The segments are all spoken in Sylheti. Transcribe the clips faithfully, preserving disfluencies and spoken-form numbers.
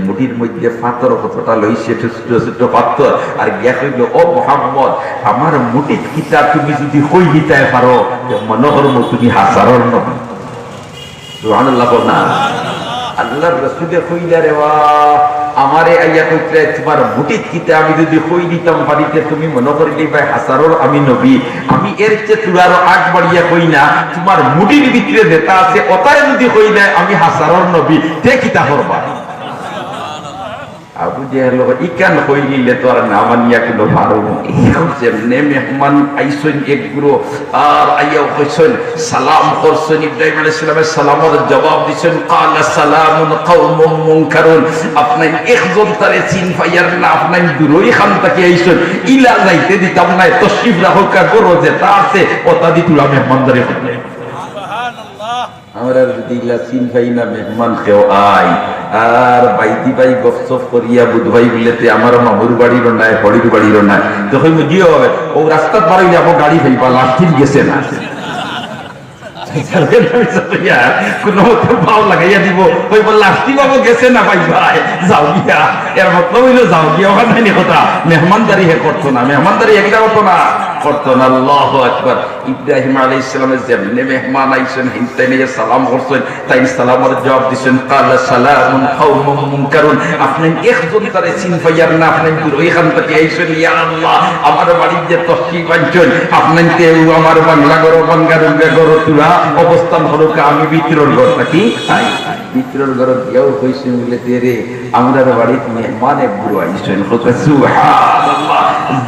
মুঠির মধ্যে পাথর কতটা লইছে, ছোট ছোট পাথর, আর গিয়া কইল, "ও মোহাম্মদ, আমার মুঠিত কিতা তুমি যদি কই দিতায় পারো, তে মনো করমু তুমি হাজারর নবী।" সুবহানাল্লাহ কও না। আল্লাহর রসুলে কইলা, "রে বা, আমারে আইয়া কইতরায়, তুমার মুঠিত কিতা আমি যদি কই দিতাম পারি, তে তুমি মনো করিলিবায় হাজারর আমি নবী। আমি এর চেয়ে তুরা আরো আগ বাড়িয়া কই না, তুমার মুঠির ভিতরে যেটা আছে, ওটায় যদি কই দেয় আমি হাজারর নবী, তে কিতা করবা?" আবু জেহেল কয়, "ইখান কইলিলে তো আর না মানিয়া কুনু পারো না।" অখন যেমনে মেহমান আইছইন এক গুরু, আর আইয়াও কইছইন, সালাম করছইন, ইব্রাহিম আলাইহিস সালামের সালামর জবাব দিছইন, "ক্বালা সালামুন কওমুম মুনকারুন।" আপনাইন একজন তারে চিন পাইয়ার না, আপনাইন দূরই খান থাকি আইছইন, ইলা যাইতে দিতাম নায়, তশরিফ রাখউক্কা, ঘরো যেটা আছে, ওটা দি তুরা মেহমানদারি করবে। আমরা যদি ইলা চিন পাই না, মেহমান কেউ আয়, আর বাইদি বাই গপসপ করিয়া বুধ ভাই বলে, "তে আমার মামুর বাড়িরও নায়, হরির বাড়িরও নায়।" তো কইমু, "জি অয়, ও রাস্তাত বারইলে আমার গাড়ি পাইবা, লাস্টিন গেছে না।" কুনু মতে পাও লাগাইয়া দিব, কইব, "লাস্টিন বাবু গেছে না ভাই ভাই, যাও গিয়া।" এর মতলব অইল, "যাও গিয়া।" অখান নায়নি কথা, মেহমানদারি হে করতো না, মেহমানদারি একটা করতো না, করতো না। আল্লাহু আকবার। ইব্রাহিম আলাইহিস সালামে যেমনে মেহমান আইছইন, হিনতাইন আইয়া সালাম করছইন, তাইন সালামর জবাব দিছইন, "ক্বালা সালামুন কওমুম মুনকারুন।" আপনাইন একজন তারে চিন পাইয়ার না, আপনাইন দূরই খান থাকি আইছইন, ইয়া আল্লাহ, আমার বাড়িত যে তশরিফ আনছইন, আপনাইন তে ও আমার বাংলা ঘরো, বাঙ্গা রুঙ্গা ঘরো তুরা অবস্থান করউক্কা, আমি ভিতরর ঘর থাকি আই। ভিতরর ঘরো গিয়াও কইছইন বলে, "তে রে, আমরার বাড়িত মেহমান এক গুরু আইছইন।" কউক্কা সুবহানাল্লাহ।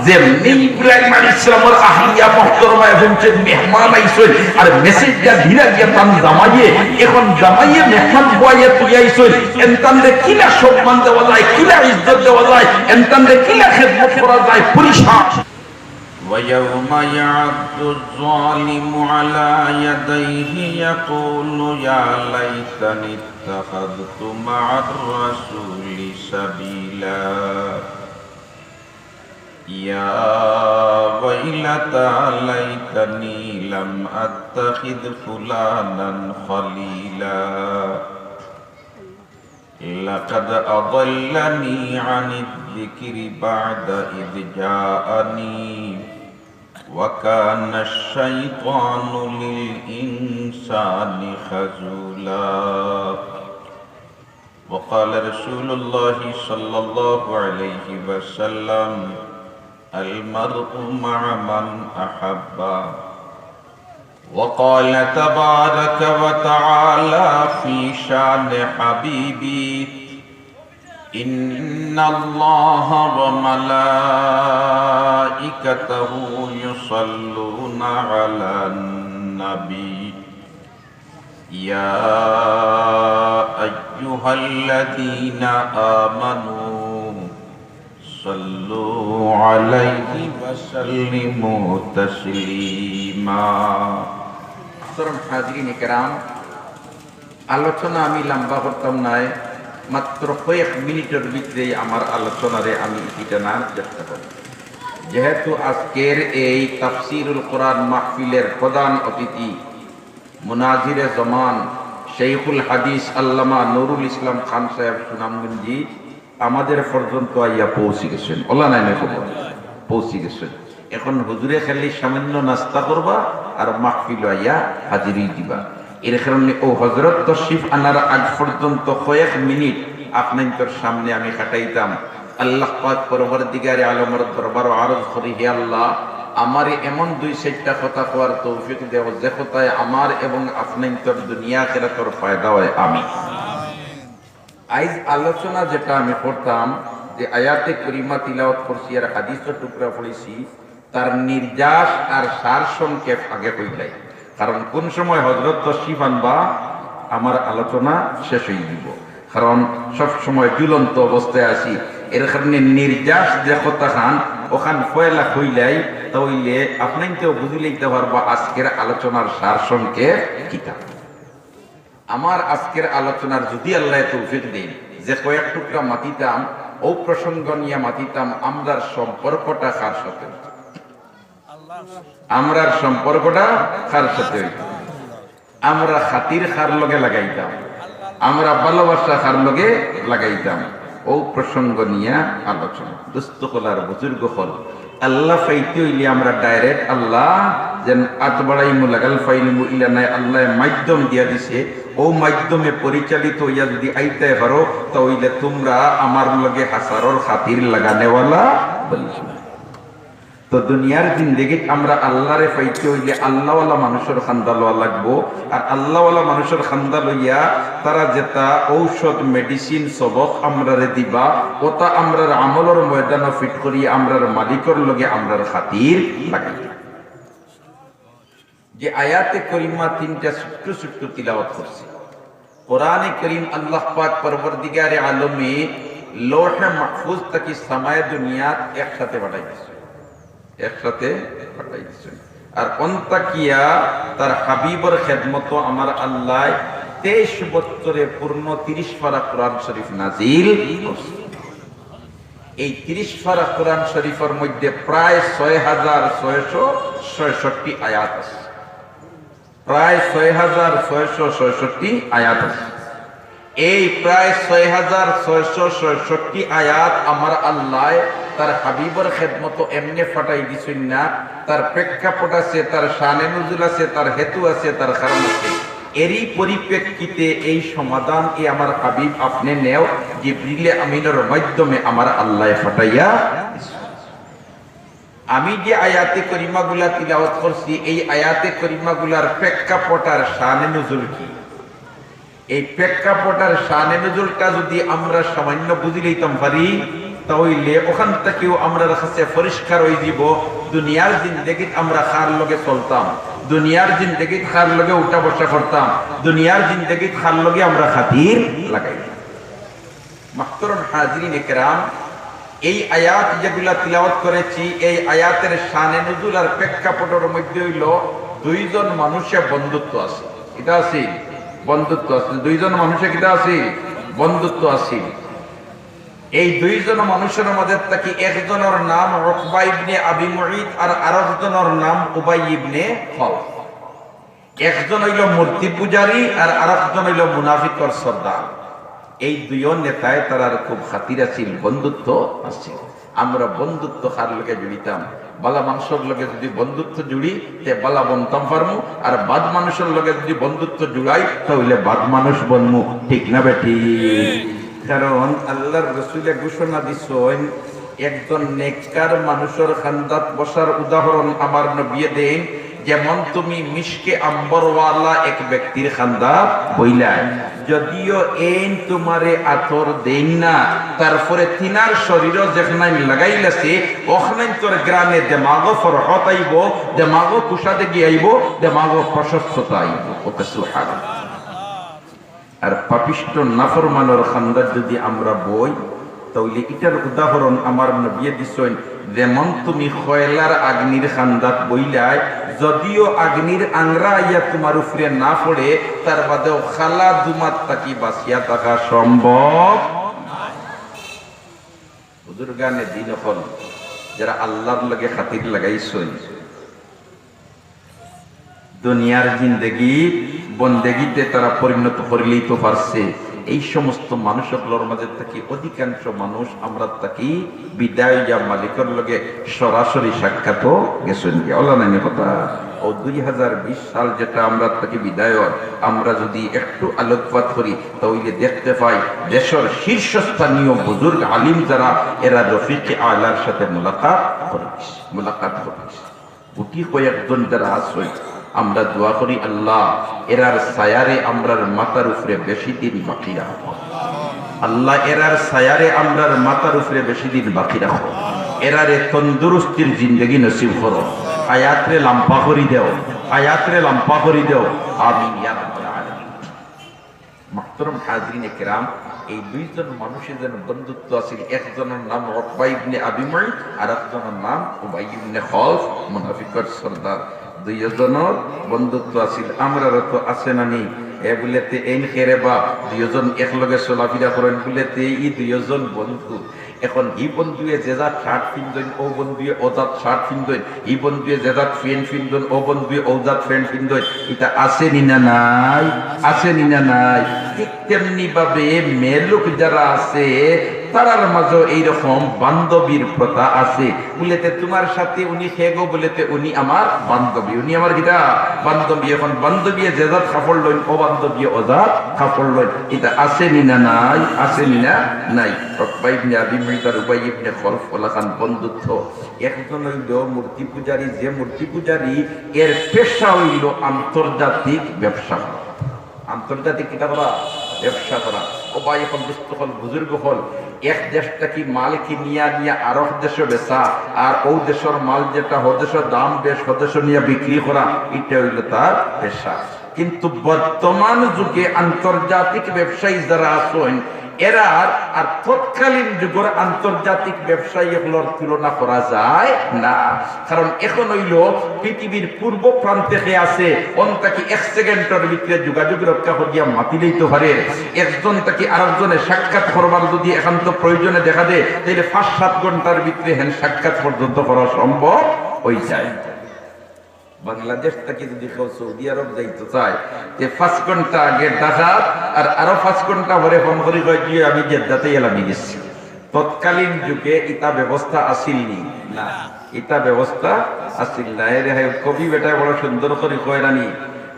যেমনে ইব্রাহিম আলাইহিস সালামর আহলিয়া মুহতারামায় হুনছইন মেহমান আইছইন, আর মেসেজটা দিরা গিয়া তান জামাইয়ে, অখন জামাইয়ে মেহমান বওয়াইয়া তুই আইছইন, এনতানরে কিলা সম্মান দেওয়া যায়, কিলা ইজ্জত দেওয়া যায়, এনতানরে কিলা খেদমত করা যায়, পরিশান। ويوم يعض الظالم على يديه يقول يا ليتني اتخذت مع الرسول سبيلا. يا ويلتى ليتني لم أتخذ فلانا خليلا. لقد أضلني عن الذكر بعد إذ جاءني وكان الشيطان للإنسان خذولا. وقال رسول الله صلى الله عليه وسلم: المرء مع من أحب. وقال تبارك وتعالى في شان حبيبه: إن الله وملائكته يصلون على النبي. يا أيها الذين آمنوا صلوا عليه وسلموا تسليما. মোহতারাম হাজিরিন কেরাম, আলোচনা আমি লম্বা করতাম নায়, মাত্র কয়েক মিনিটর ভিতরেই আমার আলোচনারে আমি ইতি টানার চেষ্টা করব। যেহেতু আজকের এই তাফসিরুল কোরআন মাহফিলের প্রধান অতিথি মুনাজিরে জমান শেখুল হাদিস আল্লামা নুরুল ইসলাম খান সাহেব সুনামগঞ্জি আমাদের পর্যন্ত আইয়া পৌঁছি গেছইন। অলা নায় নি খবর? পৌঁছি গেছইন। অখন হুজুরে খালি সামান্য নাস্তা করবা আর মাহফিলো আইয়া হাজিরি দিবা। এর কারণে অউ হজরত তশরিফ আনার আগ পর্যন্ত কয়েক মিনিট আপনাইন্তর সামনে আমি কাটাইতাম। আল্লাহ পাক পরওয়ারদিগারে আলমর দরবারো আরজ করি, হে আল্লাহ, আমারে এমন দুই চাইরটা কথা কওয়ার তৌফিক দেও, যে কথায় আমার এবং আপনাইন্তর দুনিয়া আখিরাতর ফায়দা অয়। আমিন। আইজ আলোচনা যেটা আমি করতাম, যে আয়াতে করিমা তিলাওয়াত করছি আর হাদিসর টুকরা পড়ছি, তার নির্যাস আর সার সংক্ষেপ আগে কইলাই। কারণ কোন সময় হজরত তশরিফ আনবা, আমার আলোচনা শেষ অই যিবো। কারণ সব সময় ঝুলন্ত অবস্থায় আছি, এর কারণে নির্যাস যে কথাখান, অখান পয়লা কইলাই, তা অইলে আপনাইন্তেও বুঝিলাইতা পারবা আজকের আলোচনার সার সংক্ষেপ কিতা। আমার আজকের আলোচনার যুদি আল্লায় তৌফিক দেইন, যে কয়েক টুকরা মাতিতাম, অউ প্রসঙ্গ নিয়া মাতিতাম, আমরার সম্পর্কটা কার সাথে অইতো? আমরার সম্পর্কটা কার সাথে অইতো? আমরা খাতির কার লগে লাগাইতাম? আমরা ভালোবাসা কার লগে লাগাইতাম, অউ প্রসঙ্গ নিয়া আলোচনা। দোস্ত অকল আর বুজুর্গ অকল, আল্লাহ পাইতে অইলে আমরা direct আল্লাহ যেন আত বাড়াইমু, লাগাল পাইলিমু, ইলা নায়। আল্লায় মাধ্যম দিয়া দিছে, অউ মাধ্যমে পরিচালিত অইয়া যুদি আইতায় পারো, তা অইলে তুমরা আমার লগে হাছারর খাতির লাগানেওয়ালা বনবে। তো দুনিয়ার জিন্দেগিত আমরা আল্লারে পাইতে অইলে আল্লাওয়ালা মানুষর খান্দা লওয়া লাগবো। আর আল্লাওয়ালা মানুষর খান্দা লইয়া তারা যেতা ঔষধ, medicine, সবক আমরারে দিবা, অতা আমরার আমলর ময়দানো fit করি আমরার মালিকর লগে আমরার খাতির লাগাইবা। যে আয়াতে করিমা তিনটা ছোট্ট ছোট্ট তিলাওয়াত করছি, কোরআনে করিম আল্লাহ পাক পরওয়ারদিগারে আলমে লৌহে মাহফুজ থাকি সামায়ে দুনিয়াত একসাথে পাঠাই দিছে, একসাথে পাঠাই দিছে। আর অন থাকিয়া তার হাবিবর খেদমতো আমার আল্লায় তেইশ বছরে পূর্ণ তিরিশ পারা কোরআন শরীফ নাজিল করছে। এই তিরিশ পারা কোরআন শরীফর মধ্যে প্রায় ছয় হাজার ছয়শো ছয়ষট্টি আয়াত আছে, প্রায় ছয় হাজার ছয়শো ছয়ষট্টি আয়াত আছে। এই প্রায় ছয় হাজার ছয়শো ছয়ষট্টি আয়াত আমার আল্লায় তার হাবিবর খেদমতো এমনে পাঠাই দিছইন না, তার প্রেক্ষাপট আছে, তার শানে নুজুল আছে, তার হেতু আছে, তার কারণ আছে। এরই পরিপ্রেক্ষিতে এই সমাধান এ আমার হাবিব আপনে নেও, জিবরিলে আমিনর মাধ্যমে আমার আল্লায় পাঠাইয়া দিছইন। আমি যে আয়াতে করিমাগুলা তিলাওয়াত করছি, এই আয়াতে করিমাগুলার প্রেক্ষাপট আর শানে নুজুল কি? এই প্রেক্ষাপট আর শানে নুজুলটা যুদি আমরা সামান্য বুঝি লইতাম পারি, তা অইলে অখান থাকিউ আমরার কাছে পরিষ্কার অইযিবো, দুনিয়ার জিন্দেগিত আমরা কার লগে চলতাম, দুনিয়ার জিন্দেগিত কার লগে উঠা বসা করতাম, দুনিয়ার জিন্দেগিত কার লগে আমরা খাতির লাগাইতাম। মুহতারাম হাজিরিনে কেরাম, এই আয়াত যেগুলা তিলাওয়াত করেছি, এই আয়াতের শানে নুজুল আর প্রেক্ষাপটর মধ্যে অইলো দুইজন মানুষে বন্ধুত্ব আছে। কিতা আছে? বন্ধুত্ব আছে। দুইজন মানুষে কিতা আছে? বন্ধুত্ব আছে। এই দুইজন মানুষর মাঝে থাকি একজনর নাম উকবা ইবনে আবি মুইত আর আরকজনর নাম উবাই ইবনে খলফ। একজন অইলো মূর্তি পূজারী আর আরকজন অইলো মুনাফিকর সর্দার। এই দুইও নেতায় তারার খুব খাতির আছিল, বন্ধুত্ব আছিল। আমরা বন্ধুত্ব কার লগে জুড়িতাম? বালা মানুষর লগে যুদি বন্ধুত্ব জুড়ি, তে বালা বনতাম পারমু, আর বাদ মানুষর লগে যুদি বন্ধুত্ব জুড়াই, তা অইলে বাদ মানুষ বনমু, ঠিক না বেঠিক? কারণ আল্লার রসুলে ঘোষণা দিছইন, একজন নেককার মানুষর খান্দাত বসার উদাহরণ আমার নবিয়ে দেইন, যেমন তুমি মিশকে আম্বরওয়ালা এক ব্যক্তির খান্দাত বইলায়, যদিও এইন তুমারে আতর দেইন না, তারপরে তিনার শরীরো যেখানাইন লাগাইলাছে, অখানাইন তোর গ্রানে দেমাগো ফরহত আইবো, দেমাগো কুশাদগি আইবো, দেমাগো প্রশস্ততা আইবো। ওকে সুবহানাল্লাহ। আর পাপিষ্ট নাফরমানর খান্দাত যুদি আমরা বই, তা অইলে ইটার উদাহরণ আমার নবিয়ে দিছইন, যেমন তুমি কয়লার আগ্নির খান্দাত বইলায়, যদিও আগ্নির আংরা আইয়া তুমার উপরে না পড়ে, তার বাদেও কালা ধুমাত থাকি বাচিয়া থাকা সম্ভব। বুজুর্গানে দিন অকল, যারা আল্লার লগে খাতির লাগাইছইন, দুনিয়ার জিন্দেগি বন্দেগিতে তারা পরিণত করিলিতো পারছে। এই সমস্ত মানুষ অকলর মাঝে থাকি অধিকাংশ মানুষ আমরার থাকি বিদায় অইয়া মালিকর লগে সরাসরি সাক্ষাতো গেছইন গিয়া। অলা নানি কথা? অউ দুই হাজার বিশ সাল যেটা আমরার থাকি বিদায় অর, আমরা যুদি একটু আলোকপাত করি, তা অইলে দেখতে পাই দেশর শীর্ষস্থানীয় বুজুর্গ আলিম যারা, এরা রফিকে আলার সাথে মোলাকাত করি, মোলাকাত করি। গুটি কয়েকজন যারা আছইন, আমরা দোয়া করি, আল্লাহ, এরার ছায়ারে আমরার মাথার উপরে বেশি দিন বাকি রাখো। আল্লাহ, এরার ছায়ারে আমরার মাথার উপরে বেশি দিন বাকি রাখো। এরারে তন্দুরুস্তির জিন্দেগি নসিব করো। হায়াতরে লাম্বা করি দেও, হায়াতরে লাম্বা করি দেও। আমিন ইয়া রাব্বাল আলামিন। মুহতারাম হাজিরিনে কেরাম, এই দুইজন মানুষের যেন বন্ধুত্ব আছিল, একজনর নাম উকবা ইবনে আবি মুইত, আর একজনর নাম উবাই ইবনে খলফ, মুনাফিকর সর্দার। দুইজনর বন্ধুত্ব আছিল। আমরারও তো আছে না নি? এ বুলে তে এইন কেরে বা, দুইজন একলগে চলাফিরা করেন বুলে তে, ই দুইজন বন্ধু। এখন হি বন্ধুয়ে যে জাত শার্ট পিন্দইন, অউ বন্ধুয়ে অউ জাত শার্ট পিন্দইন, হি বন্ধুয়ে যে জাত প্যান্ট পিন্দইন, অউ বন্ধুয়ে অউ জাত প্যান্ট পিন্দইন। ইতা আছে নি না নাই? আছে নি না নাই? ঠিক তেমনি ভাবে মেয়েলোক যারা আছে, তারার মাঝেও এইরকম বান্ধবীর প্রথা আছে। বুলেতে তুমার সাথী উনি কে গো? বুলেতে উনি আমার বান্ধবী, উনি আমার কিতা? বান্ধবী। এখন বান্ধবীয়ে যে জাত কাপড় লইন, অউ বান্ধবীয়ে অউ জাত কাপড় লইন। ইতা আছে নি না নাই? আছে নি না নাই? উকবা ইবনে আবি মুইত আর উবাই ইবনে খলফ অলাখান বন্ধুত্ব। একজন অইলো মূর্তি পূজারী, যে মূর্তি পূজারী এর পেশা অইলো আন্তর্জাতিক ব্যবসা। আন্তর্জাতিক কিতা করা? ব্যবসা করা। ও ভাই, এখন দোস্ত অকল, বুজুর্গ অকল, এক দেশ থাকি মাল কিনিয়া নিয়া আরক দেশো বেচা, আর অউ দেশর মাল যেটা, হ দেশো দাম বেশ, হ দেশো নিয়া বিক্রি করা, ইটা অইলো তার পেশা। কিন্তু বর্তমান যুগে আন্তর্জাতিক ব্যবসায়ী যারা আছইন, এরার আর তৎকালীন যুগর আন্তর্জাতিক ব্যবসায়ী অকলর তুলনা করা যায় না। কারণ এখন অইলো পৃথিবীর পূর্ব প্রান্তে কে আছে, অন থাকি এক সেকেন্ডর ভিতরে যোগাযোগ রক্ষা করিয়া মাতিলাইতো পারে। একজন থাকি আরকজনে সাক্ষাৎ করবার যদি একান্ত প্রয়োজনে দেখা দেয়, তাইলে পাঁচ সাত ঘন্টার ভিতরে হেন সাক্ষাৎ পর্যন্ত করা সম্ভব অইযায়। বাংলাদেশ থাকি যদি কেউ সৌদি আরব যাইতো চায়, তে পাঁচ ঘন্টা আগে ঢাকাত, আর আরো পাঁচ ঘন্টা পরে ফোন করি কয়, "জি, আমি জেদ্দাতে লামি গেছি।" তৎকালীন যুগে ইতা ব্যবস্থা আছিল নি? না, ইতা ব্যবস্থা আছিল না। এরে হায়, কবি বেটায় বড় সুন্দর করি কয় না নি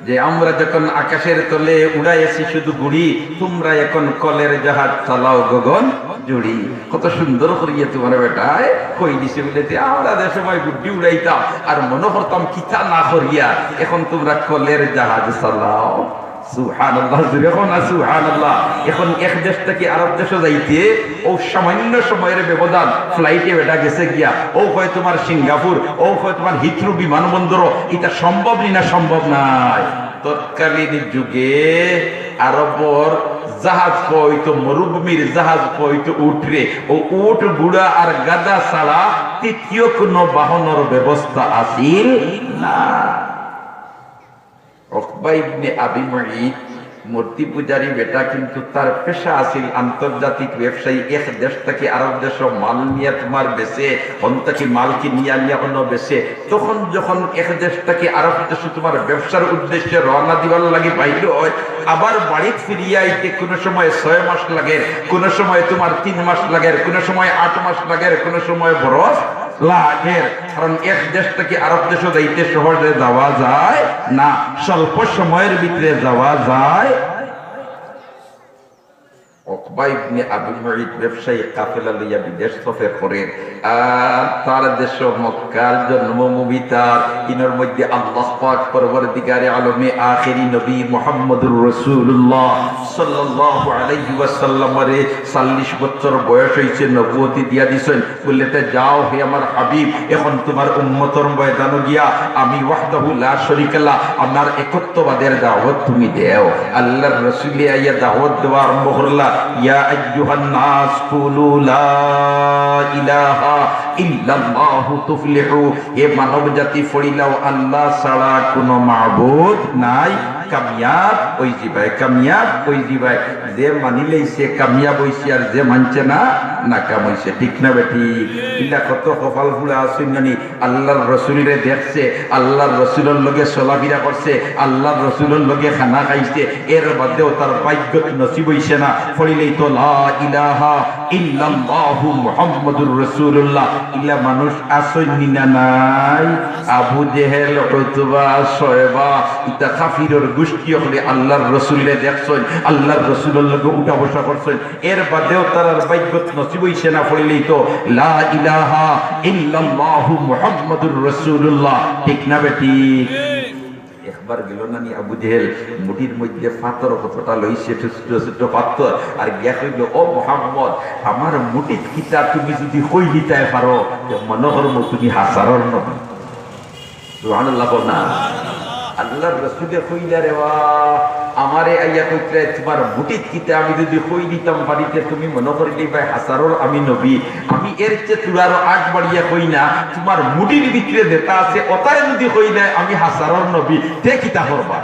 যে, "আমরা যখন আকাশের তলে উড়াইয়াছি শুধু গুড়ি, তোমরা এখন কলের জাহাজ চালাও গগন জুড়ি।" কত সুন্দর করিয়া তুমার বেটায় কই দিছে বুলে, তে আমরা যে সময় গুড্ডি উড়াইতাম আর মনো করতাম কিতা না করিয়া, এখন তুমরা কলের জাহাজ চালাও। সুবহানাল্লাহ, জুরে কও না সুবহানাল্লাহ। এখন এক দেশ থাকি আরক দেশো যাইতে অউ সামান্য সময়র ব্যবধান, ফ্লাইটে বেটা গেছে গিয়া, অউ কয় তুমার সিঙ্গাপুর, অউ কয় তুমার হিথ্রো বিমানবন্দর, ইতা সম্ভব নি না সম্ভব নায়? তৎকালীন যুগে আরবর জাহাজ পাওয়া অইতো, মরুভূমির জাহাজ পাওয়া অইতো উটরে। অউ উট, ঘুড়া আর গাধা ছাড়া তৃতীয় কুনু বাহনর ব্যবস্থা আছিল না। উকবা ইবনে আবি মুইত মূর্তি পূজারী বেটা, কিন্তু তার পেশা আছিল আন্তর্জাতিক ব্যবসায়ী। এক দেশ থাকি আরক দেশো মাল নিয়া তুমার বেচে, হন থাকি মাল কিনিয়া নিয়া অনো বেচে। তখন যখন এক দেশ থাকি আরক দেশো তুমার ব্যবসার উদ্দেশ্যে রওনা দিবার লাগি বাইর অয়, আবার বাড়িত ফিরিয়া আইতে কুনু সময় ছয় মাস লাগের, কুনু সময় তুমার তিন মাস লাগের, কুনু সময় আট মাস লাগের, কুনু সময় বরস লাগের। কারণ এক দেশ থাকি আরক দেশো যাইতে সহজে যাওয়া যায় না, স্বল্প সময়র ভিতরে যাওয়া যায়। উকবা ইবনে আবি মুইত ব্যবসায়ী কাফেলা লইয়া বিদেশ সফর করের। আর তার দেশ মক্কার জন্মভূমি তার, ইনর মধ্যে আল্লাহ পাক পরওয়ারদিগারে আলমে আখেরি নবী মুহাম্মদুর রাসূলুল্লাহ সাল্লাল্লাহু আলাইহি ওয়াসাল্লামরে চল্লিশ বছর বয়স অইছে, নবুয়তি দিয়া দিছইন। বুলে, "তে যাও হে আমার হাবিব, এখন তুমার উম্মতর ময়দানো গিয়া আমি ওয়াহদাহু লা শরীকা লা, আমার একত্ববাদের দাওয়াত তুমি দেও।" আল্লাহর রসুলে আইয়া দাওয়াত দেওয়া আরম্ভ করলা, "ইয়া আইয়ুহান নাস কুলু লা ইলাহা ইল্লাল্লাহু তুফলিহু।" হে মানব জাতি, পড়িলাও, আল্লাহ ছাড়া কুনু মাবুদ নাই, কামিয়াব অইযিবায়, কামিয়াব অইযিবায়। যে মানিলাইছে কামিয়াব অইছে, আর যে মানছে না নাকাম অইছে। ঠিক না বেঠিক? ইলা কত কপাল পুড়া আছইন নানি, আল্লাহর রসুলরে দেখছে, আল্লাহর রসুলর লগে চলাফিরা করছে, আল্লাহর রসুলর লগে খানা খাইছে, এর বাদেও তার ভাগ্যত নসিব অইছে না। পড়িলাইতো লা ইলাহা ইল্লাল্লাহু মুহাম্মাদুর রাসূলুল্লাহ। ইলা মানুষ আছইন নি না নাই? আবু জেহেল, উতবা, শয়বা, ইতা কাফিরর গুষ্টি অকলে আল্লাহর রসুলরে দেখছইন, আল্লাহর রসুলর লগে উঠা বসা করছইন, এর বাদেও তারার ভাগ্যত নসিব অইছে না। পড়িলাইতো লা ইলাহা ইল্লাল্লাহু মুহাম্মাদুর রাসূলুল্লাহ। ঠিক না বেঠিক? একবার গেল না নি আবু জেহেল, মুঠির মধ্যে পাথর কতটা লইছে, ছোট ছোট পাথর, আর গিয়া কইল, "ও মোহাম্মদ, আমার মুঠিত কিতা তুমি যদি কই দিতায় পারো, তে মনো করমু তুমি হাছারর নবী।" সুবহানাল্লাহ কও না। আল্লাহর রসুলে কইলা, "রে বা, আমারে আইয়া কইতরায়, তুমার মুঠিত কিতা আমি যদি কই দিতাম পারি, তে তুমি মনো করিলাইবায় হাছারর আমি নবী। আমি এর চেয়ে তুরা আরো আগ বাড়িয়া কই না, তুমার মুঠির ভিতরে যেটা আছে, ওটারে যদি কই দেয় আমি হাছারর নবী, তে কিতা করবা?"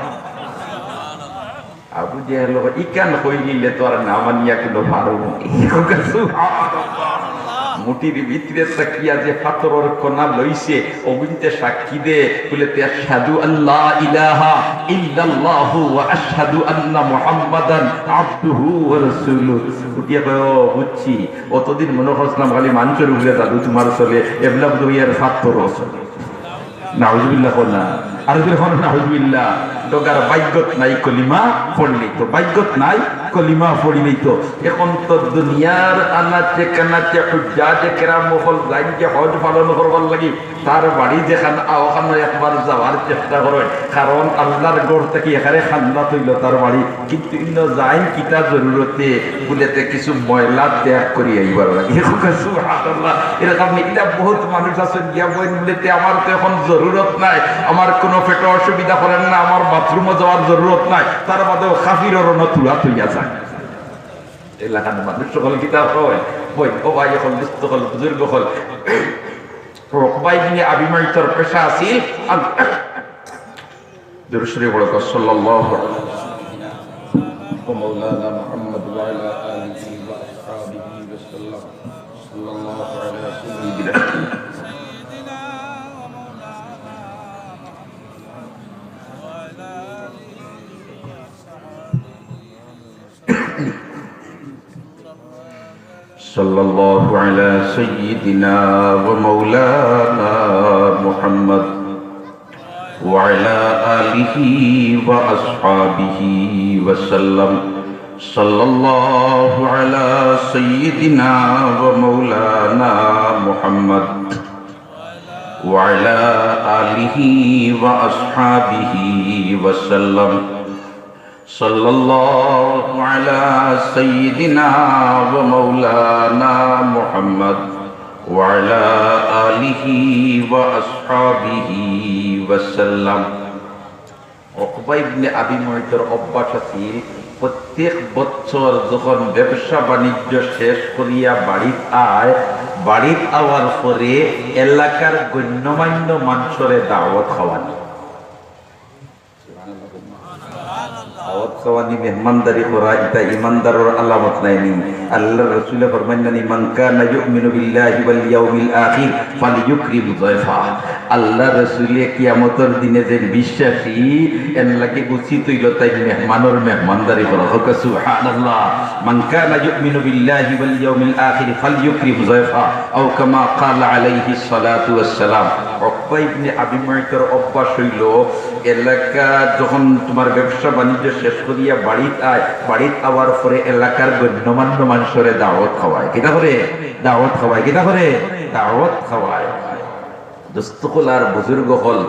আবু জেহেল, ইখান কইলিলে তো আর না মানিয়া কুনু পারো নি। সুবহানাল্লাহ। মুঠির ভিতরে থাকিয়া যে পাথরর কণা লইছে, অগুইন্তে সাক্ষী দে, বুলে তে, "আশহাদু আল্লা ইলাহা ইল্লাল্লাহু ওয়া আশহাদু আন্না মুহাম্মাদান আবদুহু ওয়া রাসূলুহু।" উঠিয়া কয়, "ও, বুঝছি, অতদিন মনো করছিলাম খালি মানষর উপরে জাদু তুমার চলে, এবলা বুঝি ইয়ার পাথরও চলে।" নাউজুবিল্লাহ কও না। আর যদি কও নাউজুবিল্লাহ, ডগার বাইগ্যত নাই কলিমা পড়িলিতো, বাইগ্যত নাই কলিমা পড়িলিতো। এখন তো দুনিয়ার আনাচে কানাচে হুজ্জাজে কেরাম অকল যাইন যে হজ পালন করবার লাগি, তার বাড়ি যেখান, অখানো একবার যাওয়ার চেষ্টা করইন, কারণ আল্লার ঘর থাকি একেবারে কান্দাত অইলো তার বাড়ি। কিন্তু ইনো যাইন কিতা জরুরতে, বুলে তে কিছু ময়লা ত্যাগ করি আইবার লাগি। সুবহানাল্লাহ। এরকম ইলা বহুত মানুষ আছইন গিয়া বইন বুলে তে, "আমার তো এখন জরুরত নাই, আমার কোনো পেটো অসুবিধা করের না, আমার বাথরুমও যাওয়ার জরুরত নাই, তার বাদেও কাফিরর অনো থুড়া থইয়া যায়।" এলাকার মানুষ অকল কিতা কয়, বইন, ও ভাই অকল, দোস্ত অকল, বুজুর্গ অকল, উকবা ইবনে আবি মুইতর পেশা আছিল, আল-, দুরূদ শরীফ পড়ো, সাল্লাল্লাহু আলাইহি ওয়া মাওলানা মুহাম্মদ ওয়া আলা আলিহি ওয়া আসহাবিহি ওয়া সাল্লাম। সাল্লাল্লাহু আলা সাইয়্যিদিনা صلى الله على سيدنا ومولانا محمد وعلى آله وأصحابه وسلم. صلى الله على سيدنا ومولانا محمد وعلى آله وأصحابه وسلم. صلى الله على سيدنا ومولانا محمد وعلى آله وأصحابه وسلم. উকবা ইবনে আবি মুইতর অভ্যাস আছিল, প্রত্যেক বছর যখন ব্যবসা বাণিজ্য শেষ করিয়া বাড়িত আয়, বাড়িত আওয়ার পরে এলাকার গণ্যমান্য মানষরে দাওয়াত খাওয়ানি। দাওয়াত খাওয়ানি, মেহমানদারি করা, ইটা ইমানদারর আলামত নায়নি? আল্লার রসুলে ফরমাইন নানি, "من كان يؤمن بالله واليوم الآخر فليكرم ضيفه।" আল্লার রসুলে কিয়ামতর দিনে যেইন বিশ্বাসী, এন লাগি উচিত অইলো তাইন মেহমানর মেহমানদারি করা। কউক্কা সুবহানাল্লাহ। "من كان يؤمن بالله واليوم الآخر فليكرم ضيفه" أو كما قال عليه الصلاة والسلام। উকবা ইবনে আবি মুইতর অভ্যাস অইলো, এলাকা যখন তুমার ব্যবসা বাণিজ্য শেষ করিয়া বাড়িত আয়, বাড়িত আওয়ার পরে এলাকার গণ্যমান্য মানষরে দাওয়াত খাওয়ায়। কিতা করে? দাওয়াত খাওয়ায়। কিতা করে? দাওয়াত খাওয়ায়। দোস্ত অকল আর বুজুর্গ অকল,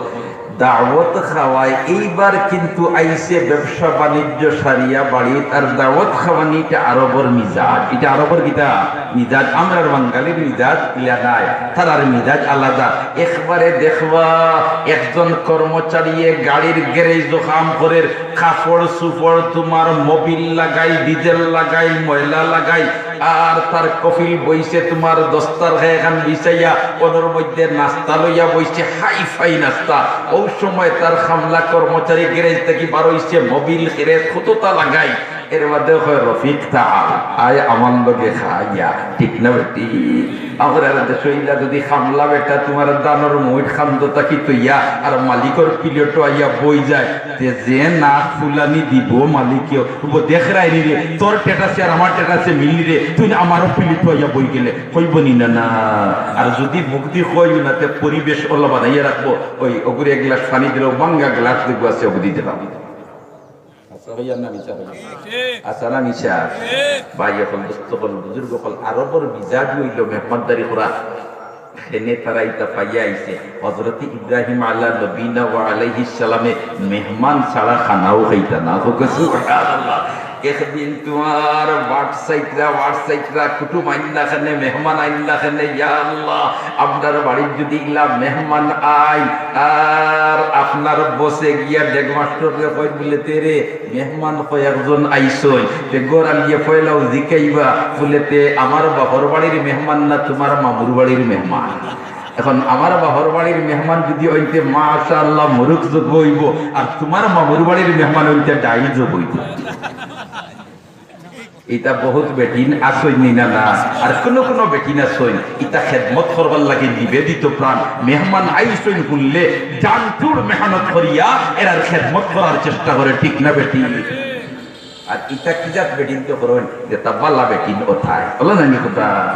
দাওয়াত খাওয়ায়। এইবার কিন্তু আইছে ব্যবসা বাণিজ্য সারিয়া বাড়িত, আর দাওয়াত খাওয়ানি ইটা আরবর মিজাজ। ইটা আরবর কিতা? মিজাজ। আমরার বাঙালির মিজাজ ইলা নায়, তারার মিজাজ আলাদা। একবারে দেখবা, একজন কর্মচারীয়ে গাড়ির গ্যারেজো কাম করের, কাপড় চুপড় তুমার মোবিল লাগাইল, ডিজেল লাগাইল, ময়লা লাগাইল, আর তার কফিল বইছে তুমার দস্তার খায় এখান বিছাইয়া, অনর মধ্যে নাস্তা লইয়া বইছে, হাই ফাই নাস্তা। অউ সময় তার কামলা কর্মচারী গ্যারেজ থাকি বার অইছে, মোবিল গ্যারেজ কততা লাগাইল, এর বাদে কয়, "রফিক, তাআল, আয় আমার লগে খা ইয়া।" ঠিক না বেটি? আমরা দেশো ইলা যদি কামলা বেটা তুমার ধানর মুইট কান্দো থাকি থইয়া আর মালিকর প্লেটো আইয়া বই যায়, তে যে নাক ফুলানি দিবো মালিকে, "ও দেখরায়নি রে, তোর টেটাসে আর আমার টেটাসে মিলনি রে, তুই না আমারও প্লেটো আইয়া বই গেলে।" কইবো নি না? না। আর যদি মুখদি কইও না, তে পরিবেশ অলা বানাইয়া রাখবো। ওই অগুরে এক গ্লাস পানি দিলাও, ভাঙ্গা গ্লাস যেগু আছে, অগুদি দিলাও। হাছা কইয়ার না মিছা কইয়ার? হাছা না মিছা? ভাই অকল, দোস্ত অকল, বুজুর্গ অকল, আরবর মিজাজ অইলো মেহমানদারি করা। এনে তারা ইতা পাইয়া আইছে। হযরত ইব্রাহিম আলা নবীনা ওয়া আলাইহিস সালামে মেহমান ছাড়া খানাও খাইতা না। কউক্কা সুবহানাল্লাহ। একদিন তুমার বাট চাইতরা, বাট চাইতরা, কুটুম আইলা কেনে, মেহমান আইলা কেনে, ইয়া আল্লাহ, আমরার বাড়িত যদি ইলা মেহমান আইন, আর আপনার বসে গিয়া ডেগ মাস্টররে কইন বুলে, "তে রে, মেহমান কয়েকজন আইছইন, তে ঘর আলিয়ে পয়লাউ জিকাইবা বুলে, তে আমার বাপর বাড়ির মেহমান না তুমার মামুর বাড়ির মেহমান?" এখন আমার বাপর বাড়ির মেহমান যদি অইন তে মাশাআল্লাহ মুরুক যোগ অইবো, আর তুমার মামুর বাড়ির মেহমান অইন তে ডাইল যোগ অইবো। ইতা বহুত বেটিন আছইন নি না, না? আর কুনু কুনু বেটিন আছইন, ইতা খেদমত করবার লাগি নিবেদিত প্রাণ। মেহমান আইছইন হুনলে জানটুর মেহনত করিয়া এরার খেদমত করার চেষ্টা করে, ঠিক না বেটি? আর ইতা কি জাত বেটিন তো করইন, যেতা বালা বেটিন অতায়। বলো না নি কথা?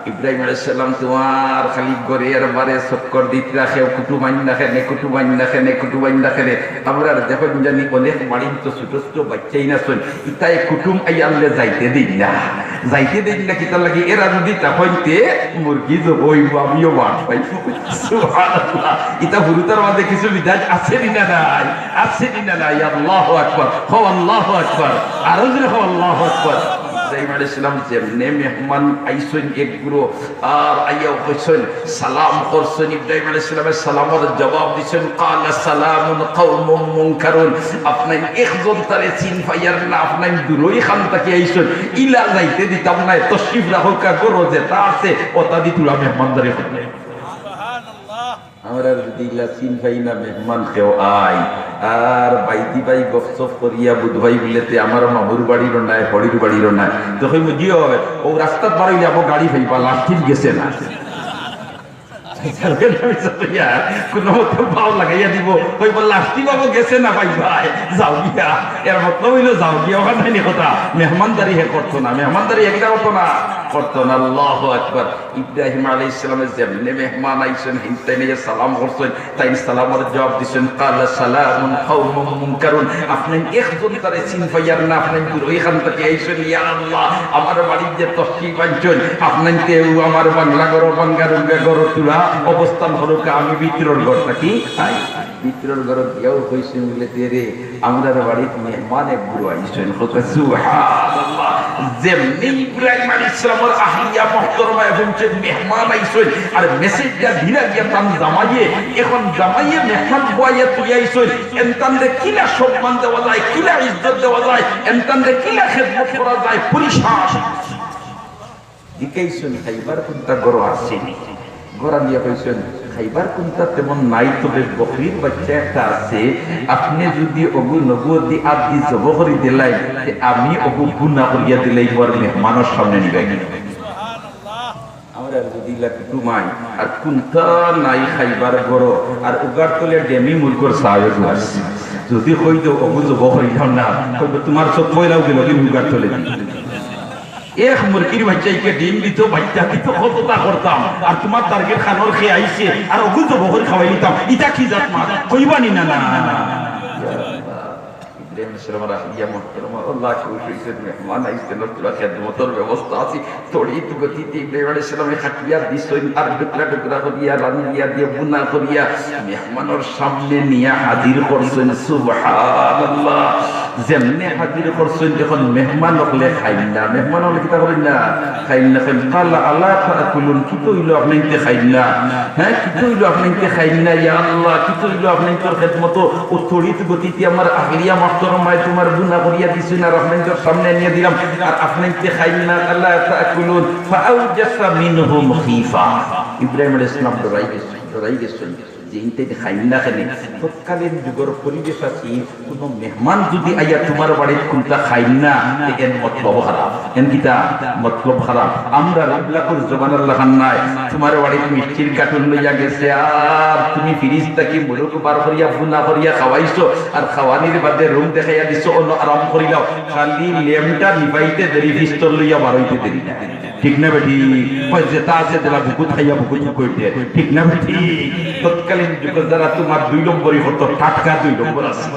ইব্রাহিম আলাইহিস সালাম তুমার খালি ঘরে আর বারে চক্কর দিতরা, কেউ কুটুম আইন না কেনে, কুটুম আইন না কেনে, কুটুম আইন না কেনে। আমরার দেখইন জানি অনেক বাড়িত তো ছোট ছোট বাইচ্চাইন আছইন, ইতায় কুটুম আইলে যাইতে দেইন না, যাইতে দেইন না। কিতার লাগি? এরা যুদি থাকইন তে মুরগি জবো অইবো, আমিও মার পাইমু। সুবহানাল্লাহ। ইতা হুরুতার মাঝে কিছু মিজাজ আছে নি না নাই? আছে নি না নাই? আল্লাহু আকবার। কও আল্লাহু আকবার। আরো জোরে কও আল্লাহু আকবার। ইব্রাহিম আলাইহিস সালাম যেমনে মেহমান আইছইন এক গুরু, আর আইয়াও কইছইন, সালাম করছইন, ইব্রাহিম আলাইহিস সালামে সালামর জবাব দিছইন, "ক্বালা সালামুন কওমুম মুনকারুন।" আপনাইন একজন তারে চিন পাইয়ার না, আপনাইন দূরই খান থাকি আইছইন, ইলা যাইতে দিতাম নায়, তশরিফ রাখউক্কা, ঘরো যেতা আছে, অতা দি তুরা মেহমানদারি করলে। আমরা যুদি ইলা চিন পাই না, মেহমান কেউ আয়, আর বাইদি বাই গফসফ করিয়া বুধ ভাই বুলেতে আমার মামুর বাড়িরও নায়, হরির বাড়িরও নায়, তো কইমু, "জি অয়, অউ রাস্তাত বারইলে আমো গাড়ি পাইবা, লাস্টিন গেছে না।" কুনু মতে পাও লাগাইয়া দিবো, কইবো, "লাস্টিন বাবু গেছে না পাইবা, যাও গিয়া।" এর মতলব অইলো যাও গিয়া, অখান নায় নি কথা। মেহমানদারি হে করতো না, মেহমানদারি একটা করতো না, করতো না। আল্লাহু আকবার। ইব্রাহিম আলাইহিস সালামে যেমনে মেহমান আইছইন, হিনতাইন আইয়া সালাম করছইন, তাইন সালামর জবাব দিছইন, "ক্বালা সালামুন কওমুম মুনকারুন।" আপনাইন একজন তারে চিন পাইয়ার না, আপনাইন দূরই খান থাকি আইছইন, ইয়া আল্লাহ, আমার বাড়িত যে তশরিফ আনছইন, আপনাইনতে অউ আমার বাংলা ঘরো, বাঙ্গা রুঙ্গা ঘরো তুরা অবস্থান করউক্কা, আমি ভিতরর ঘর থাকি আই। ভিতরর ঘরো গিয়াও কইছইন বুলে, "তে রে, আমরার বাড়িত মেহমান এক গুরু আইছইন।" কউক্কা সুবহানাল্লাহ। যেমনে ইব্রাহিম আলাইহিস সালামর আহলিয়া মুহতারামায় হুনছইন মেহমান আইছইন, আর মেসেজটা দিরা গিয়া তান জামাইয়ে, এখন জামাইয়ে মেহমান বওয়াইয়া তুলিয়া আইছইন, এনতানরে কিলা সম্মান দেওয়া যায়, কিলা ইজ্জত দেওয়া যায়, এনতানরে কিলা খেদমত করা যায়, পরিশান। জিকাইছইন, "খাইবার কুন্তা ঘরো আছে নি?" ঘরো আনিয়া কইছইন, "খাইবার কুন্তা তেমন নাই, তবে বকরির বাইচ্চা একটা আছে, আপনে যুদি অগু নগু দি আত দি জবো করি দিলাইন, তে আমি অগু বুনা করিয়া দিলাইমু, মেহমানর সামনে নিবাইন।" আমরা যুদি ইলা কুটুম আইন, আর কুন্তা নাই খাইবার ঘরো, আর উগার তলে ডেমি মুরগর ছাও আছে, যুদি কই দেও, "অগু জবো করিলাম না," কইবো, "তুমার চউখ পয়লাউ গেলো গি উগার তলে দি?" এক মুরগির বাইচ্চাইকে ডিম দিতো, বাইচ্চা দিতো, কততা করতাম। আর তুমার দারগির খানোর খে আইছে, আর অগু জবো করি খাওয়াই নিতাম। ইতা কি জাত মাত? কইবা নি না, না? ইব্রাহিম আলাইহিস সালামর আহলিয়া মুহতারামা, আল্লাহ খুশ অইছইন, মেহমান আইছইন, তুরা খেদমতর ব্যবস্থা আছে। তড়িৎ গতিতে ইব্রাহিম আলাইহিস সালামে কাটিয়া দিছইন, আর টুকরা টুকরা করিয়া, রান্দিয়া দিয়া, বুনা করিয়া, মেহমানর সামনে নিয়া হাজির করছইন। সুবহানাল্লাহ। যেমনে হাজির করছইন, এখন মেহমান অকলে খাইন না। মেহমান অকলে কিতা করইন না? খাইন না, খাইন। ক্বালা আলা তাকুলুন, কিতা অইলো আপনাইনতে খাইন না? হ্যাঁ, কিতা অইলো আপনাইনতে খাইন না? ইয়া আল্লাহ, কিতা অইলো আপনাইনতর খেদমতো? অউ তড়িৎ গতিতে আমার আহলিয়া মুহতারামায় তুমার বুনা করিয়া দিছইন, আর আপনাইনতর সামনে আনিয়া দিলাম, আর আপনাইনতে খাইন না। আলা তাকুলুন। ফাআওজাসা মিনহুম খিফা। ইব্রাহিম আলাইহিস সালাম ডরাই গেছইন, ডরাই গেছইন। যে ইনতে খাইন না কেনে, তৎকালীন যুগর পরিবেশ আছে, কুনু মেহমান যুদি আইয়া তুমার বাড়িত কুন্তা খাইন না, তে এন মতলব খারাপ। এন কিতা? মতলব খারাপ। আমরার ইবলাকুর জমানার লাখান নায়, তুমার বাড়িত মিষ্টির কার্টুন লইয়া গেছে, আর তুমি ফ্রিজ থাকি মুরগ বার করিয়া, বুনা করিয়া খাওয়াইছো, আর খাওয়ানির বাদে রুম দেখাইয়া দিছো, অনো আরাম করিলাও, খালি লেমটা নিবাইতে দেরি, পিস্তল লইয়া বারইতে দেরি না। ঠিক না বেটি? কয়, "যেতা আছে দিলা বুকুত খাইয়া বুকুত ফুকইতে।" ঠিক না বেটি? তৎকালীন যুগো যারা তুমার দুই নম্বরি করতো, টাটকা দুই নম্বর আছে।